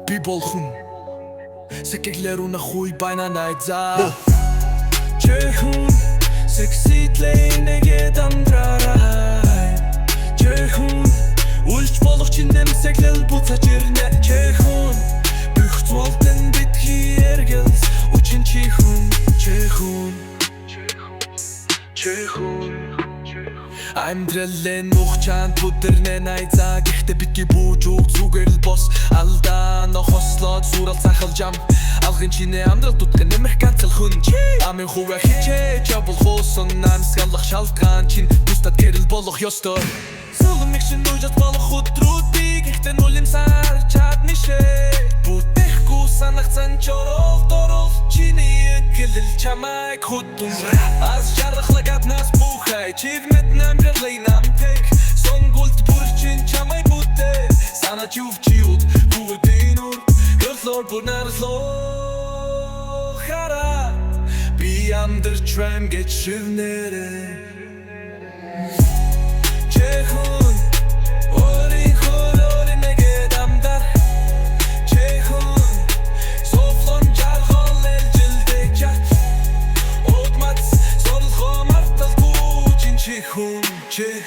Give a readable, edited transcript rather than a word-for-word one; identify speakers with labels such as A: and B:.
A: Би бол хүн. Сэтгэлээр унах үе байна, найзаа. Чи хүн, сэтгэлээ нэгэд амьдраарай. Чи хүн, үлж болох чинь нэмсэглэл буцаж ирнэ. Чи хүн, бүх зүйлдэн битгий эргэлз. Үчин чи хүн, чи хүн, чи хүн. Амьдралын мухчаан бүдэрнэ, найзаа. Гэхдээ битгий бүүж үг, зүгээр л бос. Алдаа нохослоод сурал цахал жам. Алгын чинээ амьдрал дутгын нэмэх ганц л хүн. Амын хувиа хичээж явбал хуусан. Амьсгалах шалтгаан чинь бусдад гэрэл болох ёстой. Сүлмэг шин нүжат болох өдрүүдийг. Гэхдээ нүлэм сар чадны шээ. Бүтээхгүй санагцсан чорол дорол. Чиний гэлэл чамайг хөтөн. Аз жаргалаг аднаас бүхэй. Чивмэт амьдралын намтэг. Сонгуульд бүр чин чамайг бүтээ. Санаж ювчиуд бүгдийн үр. Гөрлөөр бүр нарлоо хараа. Би амьдарч байна гэж шивнэрээ. Чи хүн, өөрийнхөө өөрийн нэгэд амьдар. Чи хүн, софлон жаргал ээлжилдэг чат. Удмац зорилгоо марталгүй чинь чи хүн, чи.